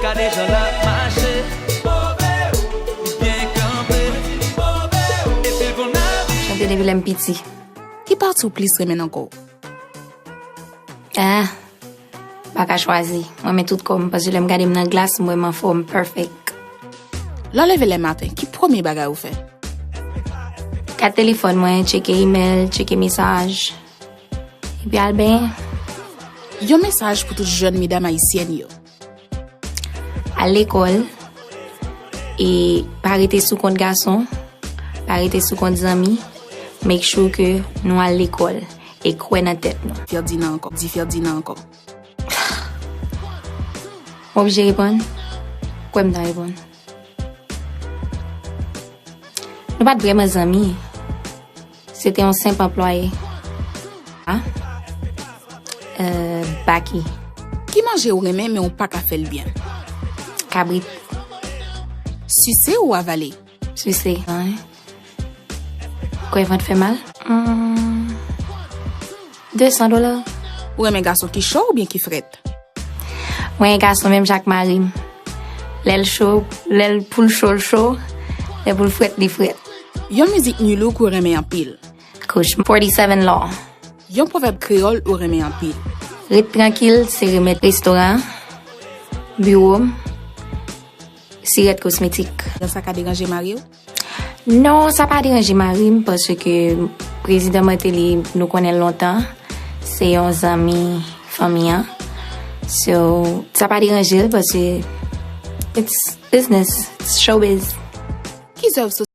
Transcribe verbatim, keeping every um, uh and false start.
Gade jan l ap mache. Li byen kanpe. Epi l konn ap chante depi lè m piti. Ki pati w plis renmen nan kò w? Ah, pa ka chwazi. Mwen renmen tout kò m, paske lè m gade m nan glas, m wè m anfòm, perfect. Lè w leve lè maten, ki premye bagay ou fè? Gad telefòn mwen, tcheke imèl, tcheke mesaj. Epi al benyen. Yon mesaj pou tout jèn medam ayisyèn yo. Al lekòl, e pa rete sou kont gason, pa rete sou kont zanmi. Make sure ke nou al lekòl e kwè nan tèt nou. Ferdinand ankò, di Ferdinand ankò. M oblije reponn? Kwè m ta reponn. Nou pa t vrèman zanmi. Se te yon senp anplwaye. Ah? Euh, Baky. Ki manje ou renmen men ou pa ka fè l byen? Kabrit. Sise ou avale? Sise. Wi. Kwè vant fè mal? Hmm. De san dola. Ou renmen gason ki cho oubyen ki frèt? Mwen renmen gason menm jan ak mari m. Lè l cho, lè l pou l cho, l cho. Lè pou l frèt, li frèt. Yon mizik Nu Look ou renmen anpil? Kush forty-seven Law. Yon pwovèb kreyòl ou renmen anpil? Ret trankil, se remèd restoran, biwo m, sirèt kosmetik. Jan sa ka deranje mari w? Non, sa pa deranje mari m, paske prezidan Martelly, nou konnen l lontan. Se yon zanmi fanmi an. So, sa pa deranje l, paske it's business, it's showbiz. Ki zèv